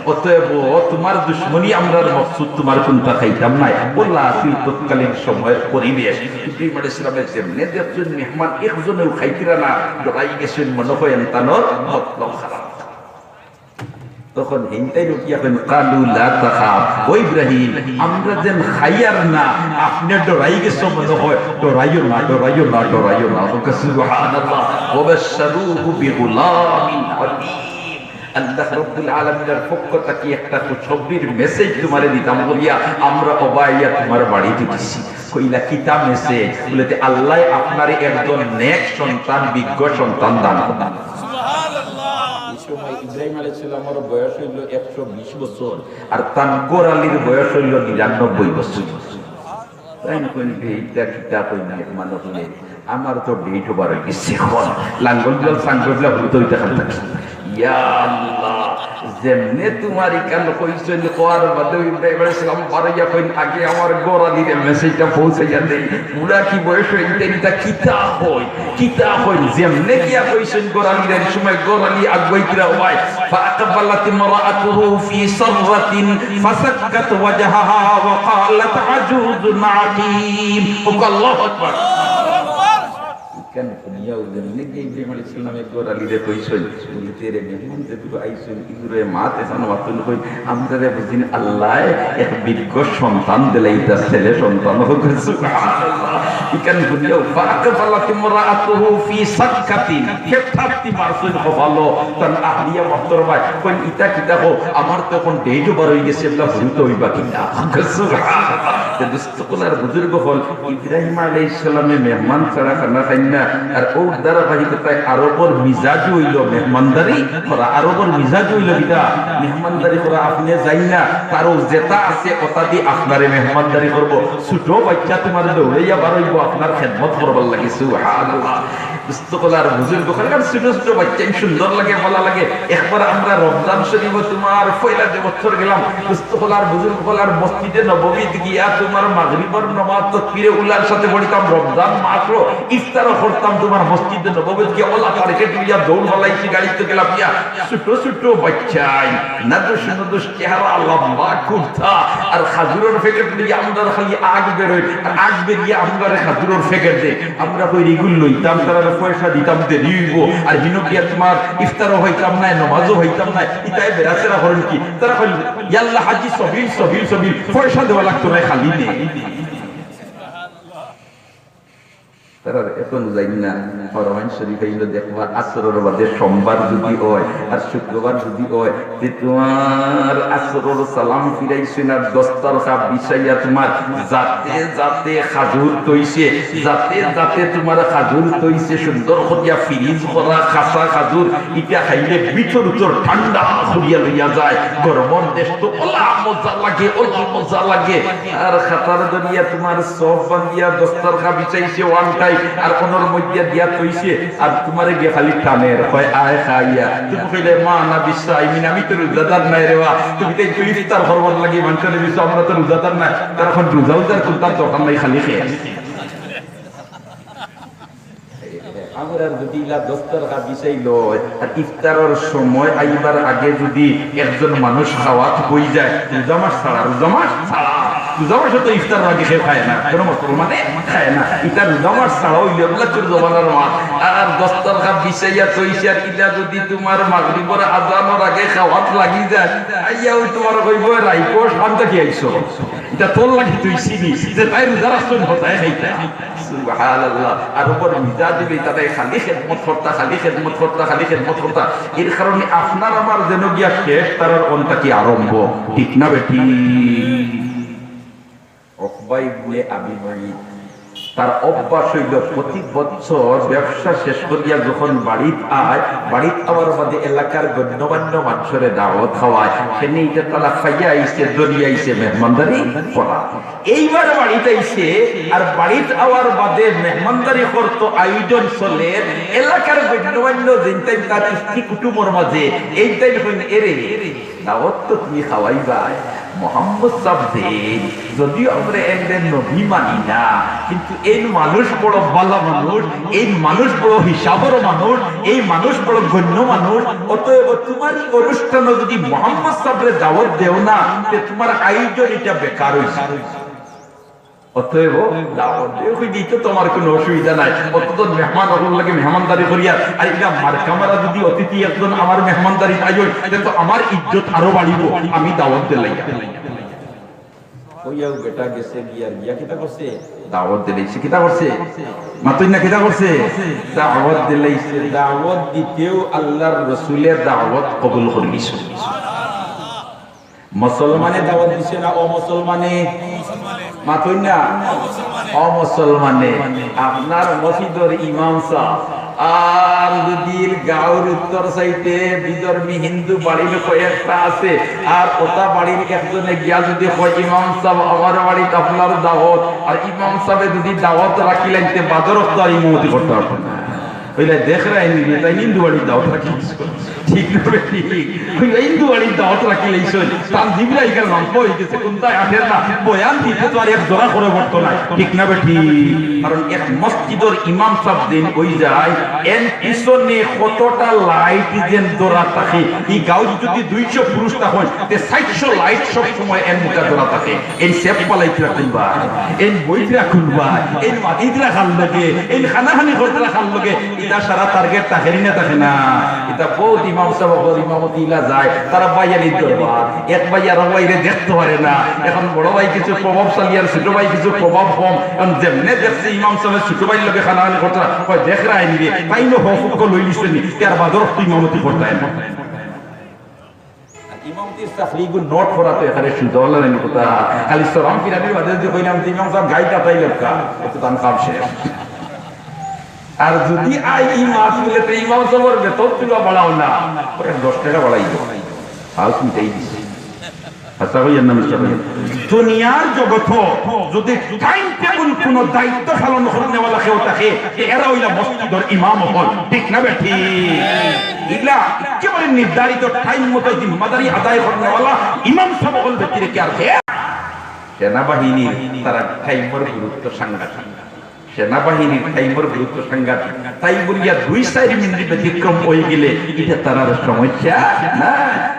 অতএব ও তুমার দুশমনি, আমরার মকসুদ তুমার কুন্তা খাইতাম নায়। অলা আছিল তৎকালীন সময়র পরিবেশ। ইব্রাহিম আলাইহিস সালামে যেমনে দেখছইন মেহমান একজনেও খাইতরা না, ডরাই গেছইন, মনো কয় এনতানর মতলব খারাপ। তখন হিনতাইন উঠিয়া কইন, "ক্বালু লা তাখাফ, ও ইব্রাহিম, আমরা যেন খাইয়ার না, আপনে ডরাই গেছো মনো কয়, ডরাইও না, ডরাইও না, ডরাইও না।" সুবহানাল্লাহ। ওয়া বাশশারুহু বিগুলামিন হালিম। আল্লাহ রাব্বুল আলামিনের পক্ষ থাকি একটা খুশখবরির মেসেজ তুমারে দিতাম বলিয়া আমরা অবাইয়া তুমার বাড়িত দিছি। কইলা, "কিতা মেসেজ?" বুলে, "তে আল্লায় আপনারে একজন নেক সন্তান, বিজ্ঞ সন্তান দান করবা।" ই সময় ইব্রাহিম আলাইহিস সালামর বয়স অইলো একশো বিশ বছর, আর তান ঘরআলির বয়স অইলো নিরানব্বই বছর। তাইন কইন, "বে, ইটা কিতা কইন, মেহমান অকলে? আমার তো date over অই গেছে, অখন লাঙ্গল বিলাল সাঙ্গল বিলাল হুরুতা অইতা খালি থাকি।" ইয়া আল্লাহ, যেমনে তুমার ইখান কইছইন, কওয়ার বাদে ইব্রাহিম আলাইহিস সালাম বারইয়া কইন, "আগে আমার ঘরআলিরে message টা পৌঁছাইয়া দেই।" বুড়া কি বয়স অইন, ইতা কিতা কইন, কিতা কইন, যেমনে গিয়া কইছইন ঘরআলিরে, এই সময় ঘরআলি আগুয়াইতরা অয়। فأقبلت امرأته في صرة فصكت وجهها وقالت عجوز عقيم। ওকে আল্লাহু আকবার। ইখান হুনিয়াউ যেমনে গিয়া ইব্রাহিম আলাইহিস সালামে ঘরআলিরে কইছইন, বলে, "তে রে মেহমান, যে তুই আইছইন, ইগুরে মাত এখান মাতুন কই, আমরারে বুঝিন আল্লায় এক বৃদ্ধ সন্তান দিলাইতা, ছেলে সন্তান।" ওকে সুবহানাল্লাহ। ইখান হুনিয়াউ, فأقبلت امرأته في صرة, ফেটাত্তি মারছইন কপালো, তান আহলিয়া মহতরমায় কইন, "ইতা কিতা কও, আমার তো অখন date over অই গেছে, এবলা হুরুতা অইবা কিতা?" ওকে সুবহানাল্লাহ। তে দোস্ত অকল আর বুজুর্গ অকল, ইব্রাহিম আলাইহিস সালামে মেহমান ছাড়া খানা খাইন না। আর অউ ধারাবাহিকতায় আরবর মিজাজ অইলো মেহমানদারি করা। আরবর মিজাজ অইলো কিতা? মেহমানদারি করা। আপনে যাইন না, তার অউ যেটা আছে, ওটা দি আপনারে মেহমানদারি করবো। ছোট বাইচ্চা তুমার দৌড়াইয়া বার অইবো আপনার খেদমত করবার লাগি। সুবহানাল্লাহ। দোস্ত অকল আর বুজুর্গ অকল, কারণ ছোট ছোট বাইচ্চাইন সুন্দর লাগে, ভালা লাগে। একবার আমরা রমজান শরিফো তুমার পয়লা যে বছর গেলাম, দোস্ত অকল আর বুজুর্গ অকল, আর মসজিদে নববীত গিয়া তুমার মাগরিবর নামাজ তকবিরে উলার সাথে পড়িতাম, রমজান মাসো ইফতারও করতাম তুমার মসজিদে নববীত গিয়া, অলা তারিখে তুলিয়া দৌড় ফালাইছি, গাড়িত গেলাম গিয়া। ছোট ছোট বাইচ্চাইন, নাদুস নুদুস চেহারা, লম্বা কুর্তা, আর খাজুরর প্যাকেট লইয়া আমরার খালি আগ বেরোয়, আর আগ বেরিয়া আমরারে খাজুরর প্যাকেট দেয়। আমরা কই, "ইগুর লইতাম, তারারে পয়সা দিতাম, দেরি অইবো, আর হিনো গিয়া তুমার ইফতারও পাইতাম নায়, নমাজও পাইতাম নায়, ইতায় বেড়াছেড়া করইন কি?" তারা কইল, "ইয়াল্লা হাজি, সবিল, সবিল, সবিল, পয়সা দেওয়া লাগতো নায়, খালি নে।" তারা অখন যাইন না, হরমাইন শরিফ অইলো দেখবা, আসরর বাদে সোমবার যুদি অয় আর শুক্রবার যুদি অয়, তে তুমার আসরর সালাম ফিরাইছইন আর দস্তরখা বিছাইয়া তুমার যাতে যাতে খাজুর থইছে, যাতে যাতে তুমার খাজুর থইছে, সুন্দর করিয়া ফ্রিজ করা কাঁচা খাজুর, ইটা খাইলে ভিতর উতর ঠান্ডা করিয়া লইয়া যায়। গরমর দেশ তো অলা মজা লাগে, অলা মজা লাগে। আর খাতার দরিয়া তুমার সব বান্দিয়া দস্তরখা বিছাইছে one time, আর অনর মধ্যে দিয়া থইছে, আর তুমারে গিয়া খালি টানের, কয়, "আয় খাইয়া।" তুমি কইলে, "মা আনা বিসাইমিন, আমি তো রোজাদার নায় রে বা।" তুমি তো ইফতার করবার লাগি মানষরে দিছো, আমরা তো রোজাদার নায়। তার অখন রোজা উজার কুনতা দরকার নাই, খালি খেয়ে। আমরার যুদি ইলা দস্তরখা বিছাইলো আর ইফতারর সময় আইবার আগে যুদি একজন মানুষ খাওয়াত বই যায়, রোজা মাস ছাড়া, রোজা মাস ছাড়া, রোজা মাসো তো ইফতারর আগে কেউ খায় না, কুনু মুসলমানে খায় না। ইটা রোজা মাস ছাড়া অইলে এবলা চুর জমানার মাস। আর দস্তরখা বিছাইয়া থইছে আর ইলা যুদি তুমার মাগরিবর আজানর আগে খাওয়াত লাগি যায়, আইয়াউ তুমারে কইবো, "রাইকো, শান্তা কি আইছো?" ইটা তোর লাগি থইছি নি, যেতায় রোজা রাখছইন, হতায় খাইতা। সুবহানাল্লাহ। আরবর মিজাজ অইলো তারায় খালি খেদমত করতা, খালি খেদমত করতা, খালি খেদমত করতা। এর কারণে আপনার আমার যেন গিয়া শেষ, তারার অন থাকি আরম্ভ। ঠিক না বেঠিক? উকবা ইবনে আবি মুইত, তার অভ্যাস অইলো প্রতি বছর ব্যবসা শেষ করিয়া যখন বাড়িত আয়, বাড়িত আওয়ার বাদে এলাকার গণ্যমান্য মানষরে দাওয়াত খাওয়ায়। সেনে ইটা তারা খাইয়া আইছে, দরিয়া আইছে, মেহমানদারি করা। এইবার বাড়িত আইছে, আর বাড়িত আওয়ার বাদে মেহমানদারি করতো, আয়োজন চলের, এলাকার গণ্যমান্য যেইন তাইন তার স্ত্রী কুটুমর মাঝে, এইন তাইন কইন, "এরে, দাওয়াত তো তুমি খাওয়াইবায়, মোহাম্মদ সাব যে, যদিও আমরা এনরে নবী মানি না, কিন্তু এইন মানুষ বড় ভালা মানুষ, এইন মানুষ বড় হিসাবর মানুষ, এইন মানুষ বড় গণ্য মানুষ, অতএব তুমার ই অনুষ্ঠানো যুদি মোহাম্মদ সাবরে দাওয়াত দেও না, তে তুমার আয়োজন ইটা বেকার অইছে।" অতএব দাওয়াত দেও, কই দিতে তুমার কুনু অসুবিধা নাই। অতজন মেহমান অকলর লাগি মেহমানদারি করিয়ার, আর ইলা মার্কা মারা যুদি অতিথি একজন আমার মেহমানদারিত আইন, তে তো আমার ইজ্জত আরো বাড়িবো, আমি দাওয়াত দিলাই। কইয়াউ বেটা গেছে গিয়া, গিয়া কিতা করছে? দাওয়াত দিলাইছে। কিতা করছে? মাতইন না, কিতা করছে? দাওয়াত দিলাইছে। দাওয়াত দিতেউ আল্লার রসুলে দাওয়াত কবুল করিলিছইন। মুসলমানে দাওয়াত দিছে না অমুসলমানে? মাতইন না। অমুসলমানে। আপনার মসজিদর ইমাম সাব আর যদি গাঁওর উত্তর সাইডে বিধর্মী হিন্দু বাড়ির কয়েকটা আছে, আর ওটা বাড়ির একজনে গিয়া যদি কয়, "ইমাম সাব, আমার বাড়িত আপনার দাওয়াত," আর ইমাম সাবে যদি দাওয়াত রাখিলাইন, তে বাদর অক্ত আর ইমামতি করতে পারতো না। অইলে দেখরায়নি, তাইন হিন্দু বাড়িত দাওয়াত রাখিলাইছে। ঠিক না বেঠিক? অইলে হিন্দু বাড়িত দাওয়াত রাখিলাইছে, তার জিবরা ইখান লম্বা অইগেছে, কুন্তায় আটের না, বয়ান দিতে তো আর এক জোড়া করে পড়তো না। ঠিক না বেঠিক? কারণ এক মসজিদর ইমাম সাব যেইন অইযায়, এন পিছনে কতটা লাইট যেন জোড়া থাকে। ই গাঁওত যদি দুইশো পুরুষ থাকইন, তে চাইরশো লাইট সব সময় এন মুখা জোড়া থাকে। এইন সেফ ফালাইতরা কুনবায়, এইন বইতরা কুনবায়, এইন মাতিতরা কার লগে, এইন কানাকানি করতরা কার লগে, ইতা সারা টার্গেট থাকেনি না থাকে না? ইতা বউত ইমাম সাব অকল ইমামতি ইলা যায়, তারা ভাইয়ালির দরবার, এক ভাই আরক ভাইরে দেখতো পারে না। এখন বড় ভাই কিছু প্রভাবশালী আর ছোট ভাই কিছু প্রভাব কম। এখন যেমনে দেখছে ইমাম সাবে ছোট ভাইর লগে কানাকানি করতরা, কয়, "দেখরায়নি রে, তাইনও হক হুক্ক লইলিছইন নি, তে আর বাদর অক্ত ইমামতি করতায় না।" আর ইমামতির চাকরিগু নোট করা তো একেবারে সুজা অইলো না নি কথা। খালি সালাম ফিরানির বাদে যদি কইলাম, "তে ইমাম সাব গাইত আতাইলাউক্কা," অউ তো তান কাম শেষ। আর যদি আই ই মাত বুলে, "তে ইমাম সাবর বেতন তুলা বাড়াও না," অউ এক দশ টেকা বাড়াই দেও। হাউস মিটাই দিছে। আচ্ছা, অইয়ার নাম হিসাবে দুনিয়ার জগতো যদি টাইম টেবল কুনু দায়িত্ব পালন করনেওয়ালা কেউ থাকে, তে এরা অইলা মসজিদর ইমাম অকল, ঠিক না বেঠিক? ইলা একেবারে নির্ধারিত টাইম মতো জিম্মাদারি আদায় করনেওয়ালা ইমাম সাব অকল ব্যতিরেকে আর কে? সেনাবাহিনীর তারা টাইমর গুরুত্ব সাংঘাতিক। সেনাবাহিনীর টাইমর গুরুত্ব সাংঘাতিক। তাই বুলিয়া দুই চাইর মিনিট ব্যতিক্রম অইগেলে ইটা তারার সমস্যা না।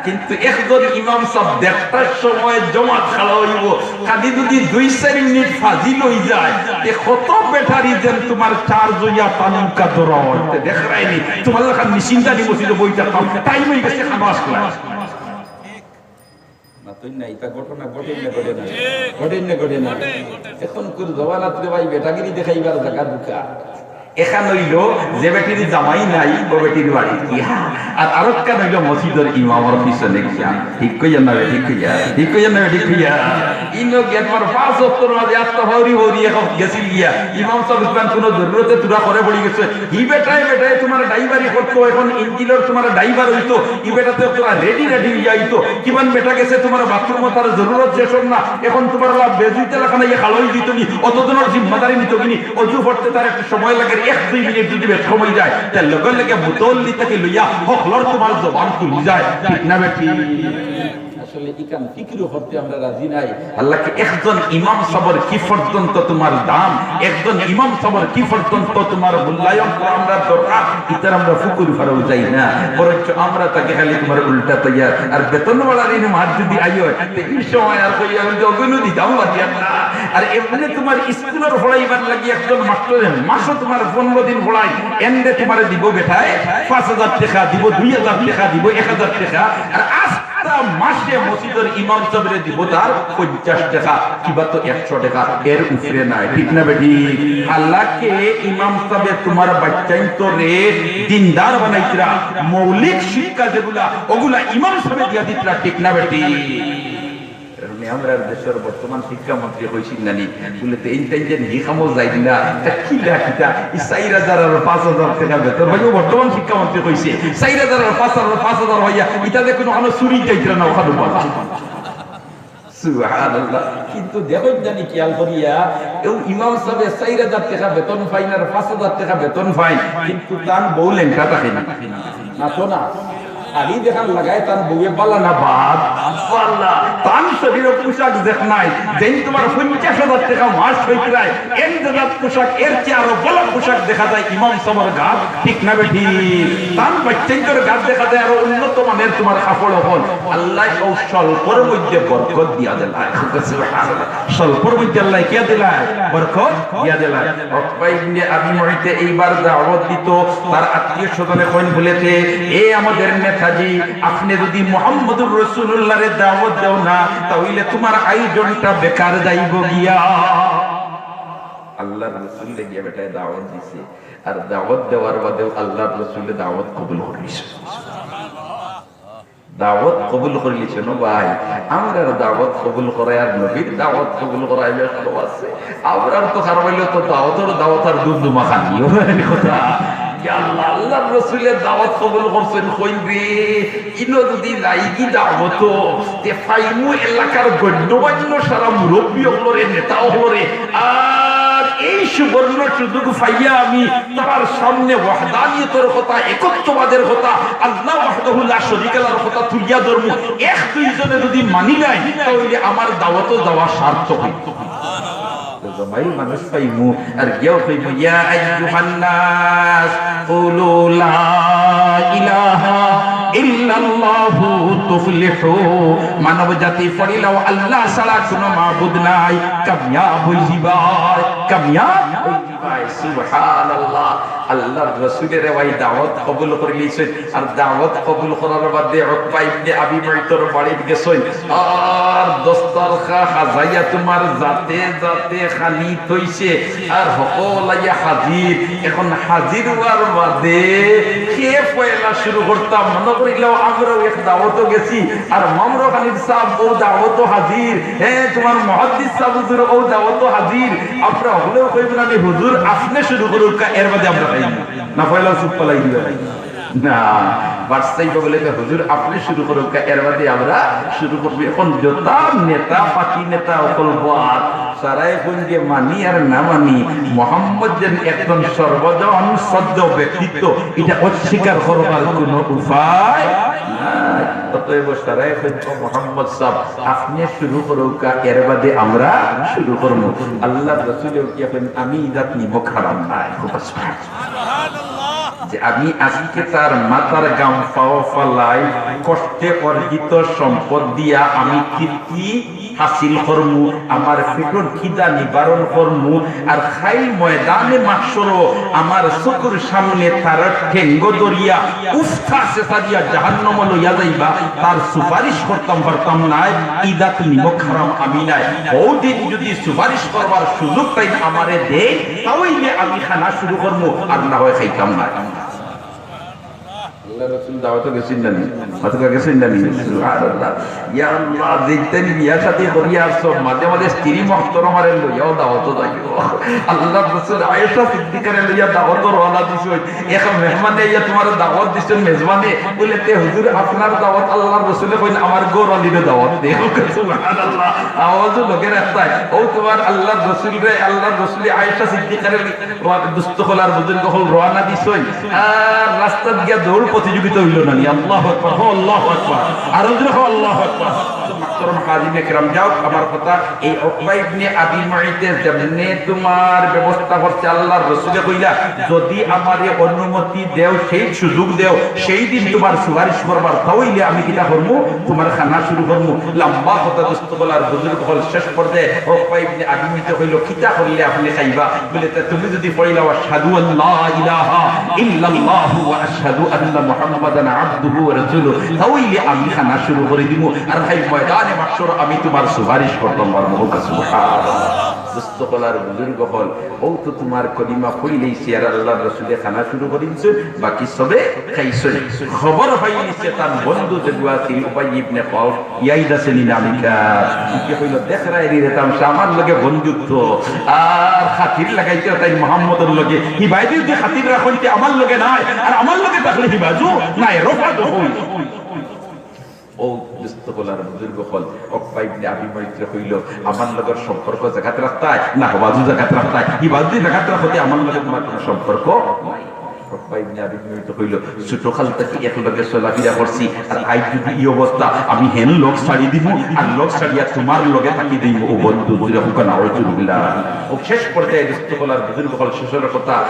কিন্তু একজন ইমাম সাব দেড়টার সময় জমাত খাড়া অইবো, খালি যদি দুই চাইর মিনিট ফাজিল অইযায়, তে কত ব্যাটারি যেন তুমার চার্জ অইয়া তান মুখা জোড়া অয়। তে দেখরায়নি, তুমার লাখান মেশিনদারি মসজিদো বই থাকতাম, টাইম অইগেছে, খানো আসলা। না তো না, ইতা ঘটনা ঘটের না ঘটে না? ঘটের না ঘটে না? এখন কুন জমানাত রে ভাই বেটাগিরি দেখাইবার জাগা দুকা। এখান অইলো যে বেটির জামাই নাই, অউ বেটির বাড়িত গিয়া। আর আরোকখান অইলো মসজিদর ইমামর পিছনে গিয়া। ঠিক কইয়ার না বে, ঠিক কইয়ার? ঠিক কইয়ার না বে, ঠিক কইয়ার? ইনো গিয়া তুমার পাঁচ ওয়াক্তর মাঝে আস্তা হরি হরি এখন গেছিল গিয়া। ইমাম সাব ইখান কুনু জরুরতে থুড়া করে পড়ি গেছে। হি বেটায়, বেটায় তুমার ড্রাইভারি করতো, এখন ইঞ্জিনর তুমার ড্রাইভার অইতো, ই বেটা তো পুরা রেডি রেডি অইয়া আইতো। কিমান বেটা গেছে তুমার বাথরুমো, তার জরুরত শেষ অর না, এখন তুমার লা বেজুইতে লাখান ইয়া খাড়া অই দিতো নি, অতজনর জিম্মাদারি নিতো কিনি, অজু পড়তে তার একটু সময় লাগে, এক দুই মিনিট যদি বেশি সময় যায়, তার লগে লগে মুতল্লি থাকি লইয়া হকলর তুমার জবান খুলি যায়, ঠিক না বেঠিক? আসলে ইখান ফিকিরও করতে আমরা রাজি নাই। আল্লাহকে একজন ইমাম সাবর কি পর্যন্ত তুমার দাম, একজন ইমাম সাবর কি পর্যন্ত তুমার মূল্যায়ন করা আমরা দরকার, ইতার আমরা ফুকুর ফারাও যাই না, বরঞ্চ আমরা থাকি খালি তুমার উল্টা তৈয়ার। আর বেতন বাড়ার ইনো মাত যদি আইয়, তে ই সময় আর কই আমি তো অগুনও দিতাম পারি না। আর এমনে তুমার স্কুলর পড়াইবার লাগি একজন মাস্টরে মাসো তুমার পনরো দিন পড়াই, এনরে তুমারে দিবো বেটায় পাঁচ হাজার টেকা, দিবো দুই হাজার টেকা, দিবো এক হাজার টেকা। আর আস্তা মাসে মসজিদর ইমাম সাবরে দিবো তার পঞ্চাশ টেকা, কিবা তো একশো টেকা, এর উপরে নাই, ঠিক না বেঠিক? আল্লাহকে ইমাম সাবে তুমার বাইচ্চাইন্তরে দিনদার বানাইতরা, মৌলিক শিক্ষা যেগুলা, অগুলা ইমাম সাবে দিয়া দিতরা, ঠিক না বেঠিক? কারণ আমরার দেশর বর্তমান শিক্ষামন্ত্রী কইছিল না নি, বুলে, "তে ইনতাইন যেন হি কামো যাইন না, তা কিলা কিতা, ই চাইর হাজার আর পাঁচ হাজার টেকা বেতন।" ভাই, অউ বর্তমান শিক্ষামন্ত্রী কইছে, "চাইর হাজার আর পাঁচ হাজার, পাঁচ হাজার অইয়া, ইতা যে কুনু কানো চুরি যাইতরা না, অখানো বাবা।" সুবহানাল্লাহ। কিন্তু দেখো জানি খেয়াল করিয়া, অউ ইমাম সাবে চাইর হাজার টেকা বেতন পাইন আর পাঁচ হাজার টেকা বেতন পাইন, কিন্তু তান বউ লেংটা থাকে না। না তো না। আরি দেখান লাগায় তান বউয়ে বালা না বাদ। বালা। তান শরীরো পোশাক দেখ নাই। যেইন তুমার পঞ্চাশ হাজার টেকা মাস অইতরায়, এন জাগাত পোশাক, এর চেয়ে আরো বালা পোশাক দেখা যায় ইমাম সাবর গাত, ঠিক না বেঠিক? তান বাইচ্চাইন্তর গাত দেখা যায় আরো উন্নত মানের তুমার কাপড় অকল। আল্লায় অউ স্বল্পর মধ্যে বরকত দিয়া দিলায়। সুবহানাল্লাহ। স্বল্পর মধ্যে আল্লায় কিয়া দিলায়? বরকত দিয়া দিলায়। উকবা ইবনে আবি মুইতে এইবার দাওয়াত দিতো, তার আত্মীয় স্বজনে কইন বুলে তে, "এ আমাদের নেতাজি, আপনে যদি মুহাম্মদুর রাসূলুল্লাহরে দাওয়াত দেও না, তা অইলে তুমার আয়োজনটা বেকার যাইবো গিয়া।" আল্লাহর রাসূলরে গিয়া বেটায় দাওয়াত দিছে, আর দাওয়াত দেওয়ার বাদেউ আল্লাহর রাসূলে দাওয়াত কবুল করিলিছইন। দাওয়াত কবুল করিলিছইন। ও ভাই, আমরার দাওয়াত কবুল করায় আর নবীর দাওয়াত কবুল করায় বেশ ভালো আছে। আমরার তো খারাপ অইলে তো দাওয়াতর দাওয়াত আর দুমদুমা খানি, অউ কথা। আল্লাহ, আল্লাহর রসুলে দাওয়াত কবুল করছইন, কইন রে, ইনো যুদি যাইগি দাওয়াতো, তে পাইমু এলাকার গণ্যমান্য সারা মুরব্বি অকলরে, নেতা অকলরে। আর এই সুবর্ণ সুযোগ পাইয়া আমি তারার সামনে ওয়াহদানিয়তর কথা, একত্ববাদের কথা, আল্লাহ ওয়াহদাহু লা শরীকা লাহুর কথা তুলিয়া ধরমু। এক দুইজনে যুদি মানি নেয়, তাইলে আমার দাওয়াতো যাওয়া সার্থক অইতো। তো জমাইল মানুষ পাইমু, আর গিয়াও কইমু, "ইয়া আইয়ুহান নাস, কুলু লা ইলাহা ইল্লাল্লাহু তুফলিহু।" মানব জাতি পড়িলাও, "আল্লাহ ছাড়া কুনু মাবুদ নাই, কামিয়াব অইযিবায়, কামিয়াব অইযিবায়।" সুবহানাল্লাহ। আল্লাহর রসুলে রে ভাই দাওয়াত কবুল করিলিছইন। আর দাওয়াত কবুল করার বাদে উকবা ইবনে আবি মুইতর বাড়িত গেছইন। আর দস্তরখান হাজাইয়া তুমার যাতে যাতে খালি থইছে। আর হকল আইয়া হাজির। এখন হাজির অওয়ার বাদে কে পয়লা শুরু করতা? মনো করিলাও আমরাও এক দাওয়াতো গেছি। আর মামরু খানির সাব অউ দাওয়াতো হাজির। হে, তুমার মুহাদ্দিস সাব হুজুর অউ দাওয়াতো হাজির। আমরা অকলেও কইমু না নি, "হুজুর, আপনে শুরু করউক্কা, এর বাদে আমরা খাইমু।" না, পয়লা চুপ পালাই দিবা। না, বাদশাই বলে তো, "হুজুর, আপনে শুরু করউক্কা, এর বাদে আমরা শুরু করমু।" এখন যত নেতা, পাতি নেতা অকল বওয়ার, সারাই কইন যে মানি আর না মানি, মোহাম্মদ যেন একজন সর্বজন সত্য ব্যক্তিত্ব, ইটা অস্বীকার করবার কুনু উপায় নাই। অতএব সারাই কইন, "ও মোহাম্মদ সাব, আপনে শুরু করউক্কা, এর বাদে আমরা শুরু করমু।" আল্লাহর রসুলে উঠিয়া কইন, "আমি ইজাত নিমক হারাম নায়।" খুব সুবহানাল্লাহ। যে আমি আজকে তার মাথার ঘাম পাও ফালাই, কষ্টে অর্জিত সম্পদ দিয়া আমি তৃপ্তি হাসিল করমু, আমার পেটর খিদা নিবারণ করমু, আর কাইল ময়দানে মাহশরো আমার চকুর সামনে তার ঠেঙ্গো ধরিয়া উফতা ছেছা দিয়া জাহান্নামো লইয়া যাইবা, তার সুপারিশ করতাম পারতাম নায়, ইজাত নিমক হারাম আমি নায়। অউ দিন যুদি সুপারিশ করবার সুযোগ তাইন আমারে দেইন, তাইলে আমি খানা শুরু করমু, আর না হয় খাইতাম না। আল্লাহর রসুল দাওয়াতো গেছইন না নি? মাতকা গেছইন না নি? সুবহানাল্লাহ। ইয়া আল্লাহ, যেইন তাইন বিয়া শাদী করিয়া আইছো, মাঝে মাঝে স্ত্রী মুহতারামরে লইয়াও দাওয়াতো যাইও। আল্লাহর রসুল আয়েশা সিদ্দিকারে লইয়া দাওয়াতো রওয়ানা দিছইন। এক মেহমানে আইয়া তুমারে দাওয়াত দিছইন, মেজবানে, বলে, "তে হুজুর, আপনার দাওয়াত।" আল্লাহর রসুলে কইন, "আমার ঘরআলিরে দাওয়াত দে।" সুবহানাল্লাহ। আওয়াজও লগে রাখতায়। অউ তুমার আল্লাহর রসুলরে, আল্লাহর রসুলে আয়েশা সিদ্দিকারে র-, দুস্ত অকল আর বুজুর্গ অকল রওয়ানা দিছইন। আর রাস্তাত গিয়া দৌড় প্রতিযোগিতা অইলো না নি? আল্লাহু আকবার, হো আল্লাহু আকবার। আরো জোরে হো আল্লাহু আকবার। তো মুহতারাম হাজিরিনে কেরাম, যাও, আমার কথা, এই উকবা ইবনে আবি মুইতে যেমনে তুমার ব্যবস্থা করছে, আল্লাহর রসুলে কইলা, "যুদি আমারে অনুমতি দেও, সেই সুযোগ দেও, সেই দিন তুমার সুপারিশ করবার, তাইলে আমি কিতা করমু? তুমার খানা শুরু করমু।" লম্বা কথা দোস্ত অকল আর বুজুর্গ অকল, শেষ পর্যায়ে উকবা ইবনে আবি মুইতে কইলো, "কিতা করলে আপনে খাইবা?" বলে, "তে তুমি যুদি পড়িলাও, আশহাদু আল্লা ইলাহা ইল্লাল্লাহু ওয়া আশহাদু আন্না মুহাম্মাদান আবদুহু ওয়া রাসূলুহু, তাইলে আমি খানা শুরু করি দিমু, আর কাইল ময়দানে মাহশর আমি তুমার সুপারিশ করতাম পারমু।" সুবহানাল্লাহ। দোস্ত অকল আর বুজুর্গ অকল, অউ তো তুমার কলিমা পড়িলাইছে, আর আল্লাহর রসুলে খানা শুরু করি দিছইন, বাকি সবে খাইছইন। খবর পাইলিছে তান বন্ধু যেগু আছিল উবাই ইবনে খালফ, ইয়াদ আছে নি নামটা? ইতে কইলো, "দেখরায় নি রে তামশা, আমার লগে বন্ধুত্ব, আর খাতির লাগাইতে তাইন মুহাম্মদর লগে, হিবায়দি যুদি খাতির রাখইন তে আমার লগে নায়, আর আমার লগে থাকলে হিবায়দি নায়, রফা তো অইল।" অউ দোস্ত অকল আর বুজুর্গ অকল, উকবা ইবনে আবি মুইতে কইলো, "আমার লগর সম্পর্ক জাগাত রাখতায়, না হিবায়দি জাগাত রাখতায়? হিবায়দি জাগাত রাখো তে আমার লগে তুমার কুনু সম্পর্ক নাই।" উকবা ইবনে আবি মুইতে কইলো, "ছোটকাল থাকি একলগে চলাফিরা করছি, আর আইজ যুদি ই অবস্থা, আমি হেন লগ ছাড়ি দিমু, আর লগ ছাড়িয়া তুমার লগে থাকি দিমু, ও বন্ধু।" জোরে কউক্কা নাউজুবিল্লাহ। অউ শেষ পর্যায়ে দোস্ত অকল আর বুজুর্গ অকল, শেষর কথা,